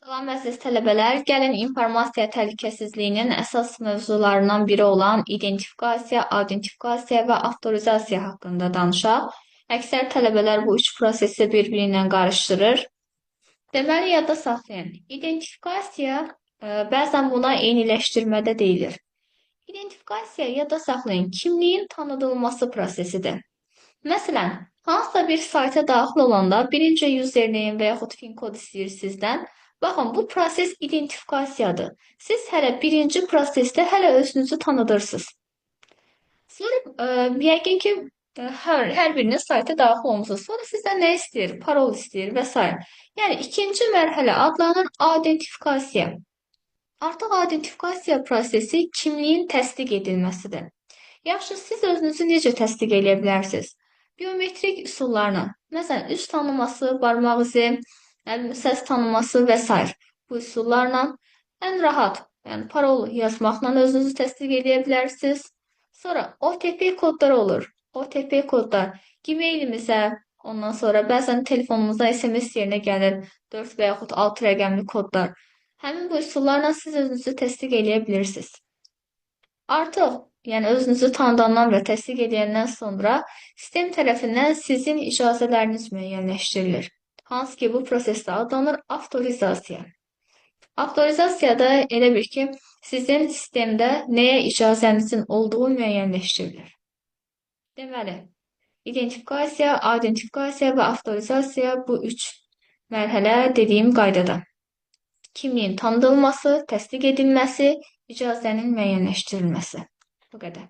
Salam əziz tələbələr, gəlin informasiya təhlükəsizliyinin əsas mövzularından biri olan identifikasiya, autentifikasiya və avtorizasiya haqqında danışaq. Əksər tələbələr bu üç prosesi bir-biri ilə qarışdırır. Deməli, yadda saxlayın. İdentifikasiya, bəzən buna eyniləşdirmədə deyilir. İdentifikasiya, yadda saxlayın, kimliyin tanıdılması prosesidir. Məsələn, hansısa bir sayta daxil olanda birinci username və yaxud PIN kod istəyir sizdən. Baxın, bu proses identifikasiyadır. Siz hələ birinci prosesdə hələ özünüzü tanıdırsınız. Sonra yəqin ki, hər biriniz sayta daxil olmusunuz. Sonra sizdən nə istəyir? Parol istəyir və s. Yəni, ikinci mərhələ adlanır autentifikasiya. Artıq autentifikasiya prosesi kimliyin təsdiq edilməsidir. Yaxşı, siz özünüzü necə təsdiq edə bilərsiniz? Biometrik üsullarla. Məsələn, üz tanıması, barmaq izi, səs tanıması və s. Bu üsullarla ən rahat, yəni parol yazmaqla özünüzü təsdiq edə bilərsiniz. Sonra OTP kodları olur. OTP kodlar Gmail-imizə, ondan sonra bəzən telefonumuza SMS yerinə gəlir 4 və yaxud 6 rəqəmli kodlar. Həmin bu üsullarla siz özünüzü təsdiq edə bilirsiniz. Artıq, yəni özünüzü tanıdandan və təsdiq edəndən sonra sistem tərəfindən sizin icazələriniz müəyyənləşdirilir. Hansı ki, bu prosesdə adlanır avtorizasiya. Avtorizasiyada elə bir ki, sizin sistemdə nəyə icazənizin olduğu müəyyənləşdirilir. Deməli, identifikasiya, autentifikasiya və avtorizasiya bu üç mərhələ dediyim qaydada. Kimliyin tanıdılması, təsdiq edilməsi, icazənin müəyyənləşdirilməsi. Bu qədər.